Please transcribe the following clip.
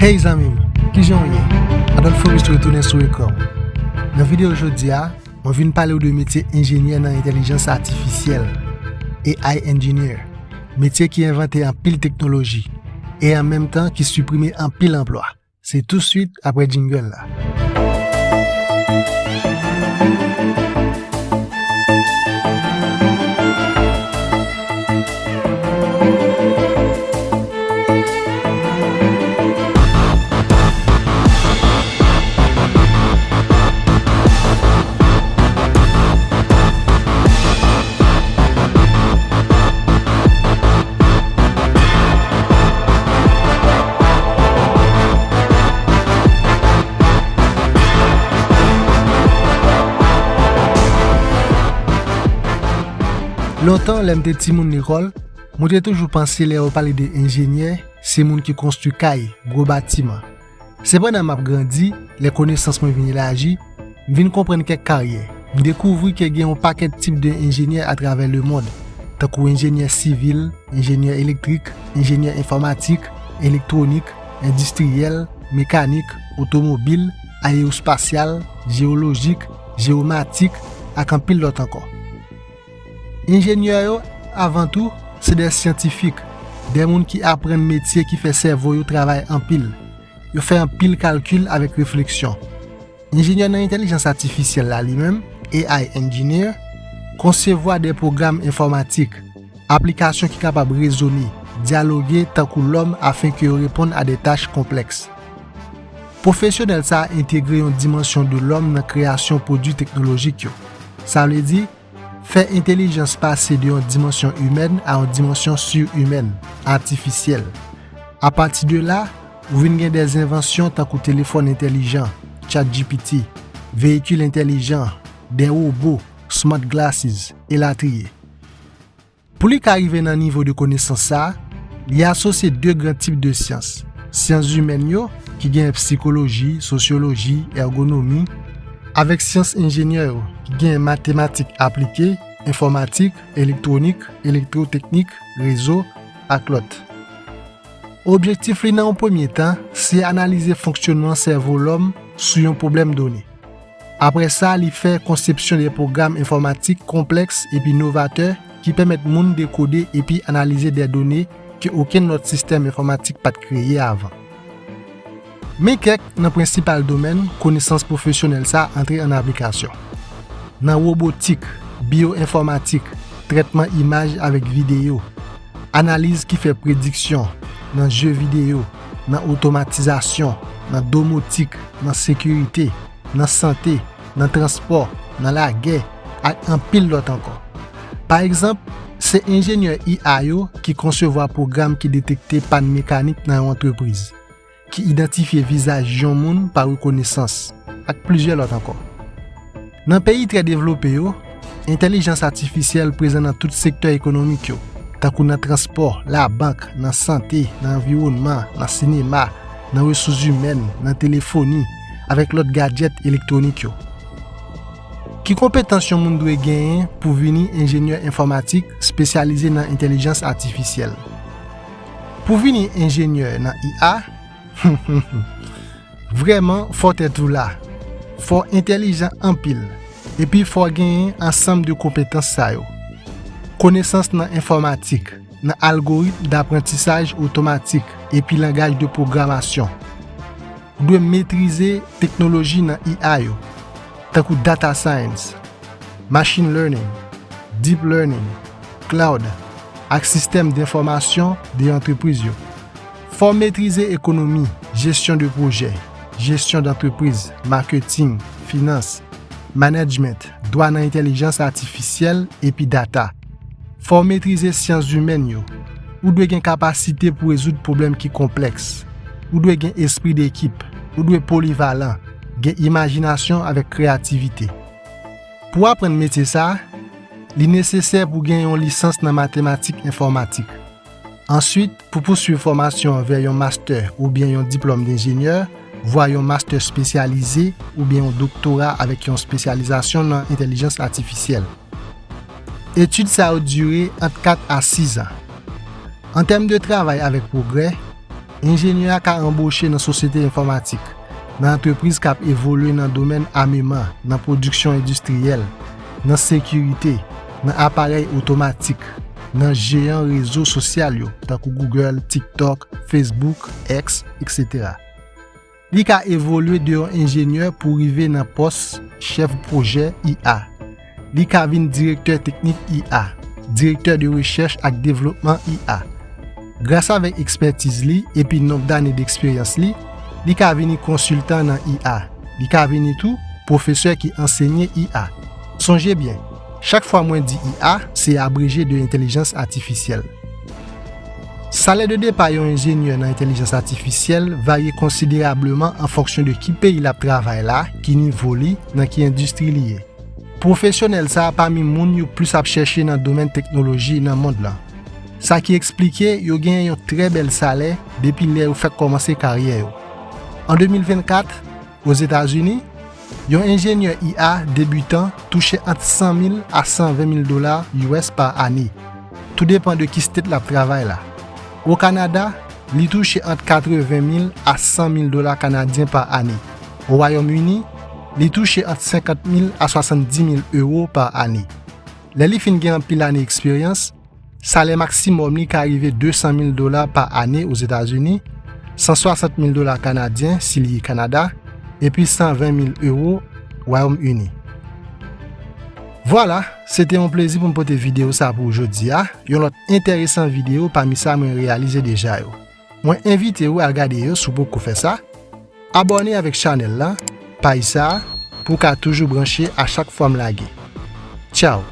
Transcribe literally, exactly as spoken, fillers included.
Hey zanmi m, kijan w ye? Adolphe Auguste retounen sou ekran w. Nan videyo jodi a, mwen vin pale w de metye enjenyè nan entèlijans atifisyèl, A I engineer, metye ki envante anpil teknoloji e an menm tan ki siprime anpil anplwa. Se tou swit apre jingle la. Lontan, lè m te timoun lekòl, mwen te toujou panse lè yo pale de enjenyè, se moun ki konstwi kay, gwo batiman. Sepandan, m ap grandi, lè konesans mwen vin elaji, m vin konprann kèk karyè. M dekouvri ke gen yon pakèt tip de enjenyè atravè lemonn, tankou enjenyè sivil, enjenyè elektrik, enjenyè enfòmatik, elektwonik, endistriyèl, mekanik, otomobil, ayewospasyal, jewolojik, jewomatik, ak anpil lòt ankò. Enjenyè yo, avan tou, se de syantifik, de moun ki aprann metye ki fè sèvo yo travay anpil. Yo fè anpil kalkil avèk refleksyon. Enjenyè nan entèlijans atifisyèl la, li menm, A I engineer, konsevwa de pwogram enfòmatik, aplikasyon ki kapab rezone, dyaloge tankou lòm afen ke yo reponn a de tach konplèks. Pwofesyonèl sa a entegre yon dimansyon de lòm nan kreyasyon pwodui teknolojik yo. Sa vle di, fè entèlijans pase de yon dimansyon imèn a yon dimansyon sirimèn, atifisyèl. Apati de la, ou vin gen de envansyon tankou telefòn entèlijan, ChatGPT, veyikil entèlijan, de wobo, smart glasses, elatriye. Pou li ka rive nan nivo de konesans sa a, li asosye de gran tip de syans, syans imèn yo, ki gen sikoloji, sosyoloji, ègonomi, avèk syans enjenyè yo, ki gen matematik aplike, enfòmatik, elektwonik, elektwoteknik, rezo, ak lòt. Objektif li nan yon premye tan, se analize fonksyònman sèvo lòm sou yon pwoblèm done. Apre sa, li fè konsepsyon de pwogram enfòmatik konplèks epi novatè ki pèmèt moun dekode epi analize de done ke okenn lòt sistèm enfòmatik pa t kreye avan. Men kèk nan prensipal domèn konesans pwofesyonèl sa a antre an aplikasyon. Nan wobotik, byoenfòmatik, trètman imaj avèk videyo, analiz ki fè prediksyon, nan je videyo, nan otomatizasyon, nan domotik, nan sekirite, nan sante, nan transpò, nan lagè, ak anpil lòt ankò. Pa egzanp, se enjenyè I A yo ki konsevwa pwogram ki detekte pàn mekanik nan yon antrepriz, ki idantifye vizaj yon moun pa rekonesans, ak plizyè lòt ankò. Nan peyi trè devlope yo, entèlijans atifisyèl prezan nan tout sektè ekonomik yo, tankou nan transpò, labank, nan sante, nan anviwònman, nan sinema, nan resous imèn, nan telefoni, avèk lòt gadjèt elektwonik yo. Ki konpetans yon moun dwe genyen pou vini enjenyè enfòmatik espesyalize nan entèlijans atifisyèl? Pou vini enjenyè nan I A, vrèman, fò tèt ou la. Fò entèlijan anpil. Epi fò genyen ansanm de konpetans sa yo. Konesans nan enfòmatik, nan algoritm daprantisaj otomatik epi langaj de pwogramasyon. Ou dwe metrize teknoloji nan I A yo, tankou data science, machine learning, deep learning, cloud, ak sistèm denfòmasyon de antrepriz yo. Fò w metrize ekonomi, jesyon de pwojè, jesyon dantrepriz, maketing, finans, management, dwa nan entèlijans atifisyèl epi data. Fò w metrize syans imèn yo. Ou dwe gen kapasite pou rezoud pwoblèm ki konplèks. Ou dwe gen espri dekip. Ou dwe polivalan, gen imajinasyon avèk kreyativite. Pou w aprann metye sa a, li nesesè pou w gen yon lisans nan matematik enfòmatik. Answit, pou pouswiv fòmasyon an vè yon mastè oubyen yon diplòm denjenyè, vwa yon mastè espesyalize oubyen yon doktora avèk yon espesyalizasyon nan entèlijans atifisyèl. Etid sa yo dire ant kat a sis an. An tèm de travay avèk pwogrè, Enjenyè a ka anboche nan sosyete enfòmatik, nan antrepriz k ap evolye nan domèn ameman, nan pwodiksyon endistriyèl, nan sekirite, nan aparèy otomatik, nan jeyan rezo sosyal yo, tankou Google, TikTok, Facebook, X, etsetera. Li ka evolye de yon enjenyè pou rive nan pòs chèf pwojè I A. Li ka vin direktè teknik I A, direktè de rechèch ak devlopman I A. Gras avèk ekspètiz li epi nonb dane deksperyans li, li ka vini konsiltan nan I A. Li ka vini tou pwofesè ki ansenye I A. Sonje byen, chak fwa mwen di I A, se abreje de entèlijans atifisyèl. Salè de depa yon enjenyè nan entèlijans atifisyèl varye konsiderableman an fonksyon de ki peyi l ap travay la, ki nivo li, nan ki endistri li ye. Pwofesyonèl sa a pami moun yo plis ap chèche nan domèn teknoloji nan mond lan. Sa ki eksplike yo genyen yon trè bèl salè depi lè yo fèk kòmanse karyè yo. An de mil vennkat, Ozetazini, yon enjenyè I A debitan touche ant san mil a san ven mil dola U S pa ane, tou depan de ki state l ap travay la. O Kanada, li touche ant katreven mil a san mil dola kanadyen pa ane. O Wayòm Ini, li touche ant senkant mil a swasanndis mil ewo pa ane. Lè li fin gen anpil ane eksperyans, salè maksimòm li ka rive de san mil dola pa ane Ozetazini, san swasant mil dola kanadyen si li Kanada, epi san ven mil ewo Wayòm Ini. Vwala, se te yon plezi pou m pote videyo sa pou ou jodi a, yon lòt enteresan videyo pami sa mwen reyalize deja yo. Mwen envite ou al gade yo si w poko fè sa. Abòne avèk chanèl la, paj sa a, pou w ka toujou branche a chak fwa m lage. Tchaw!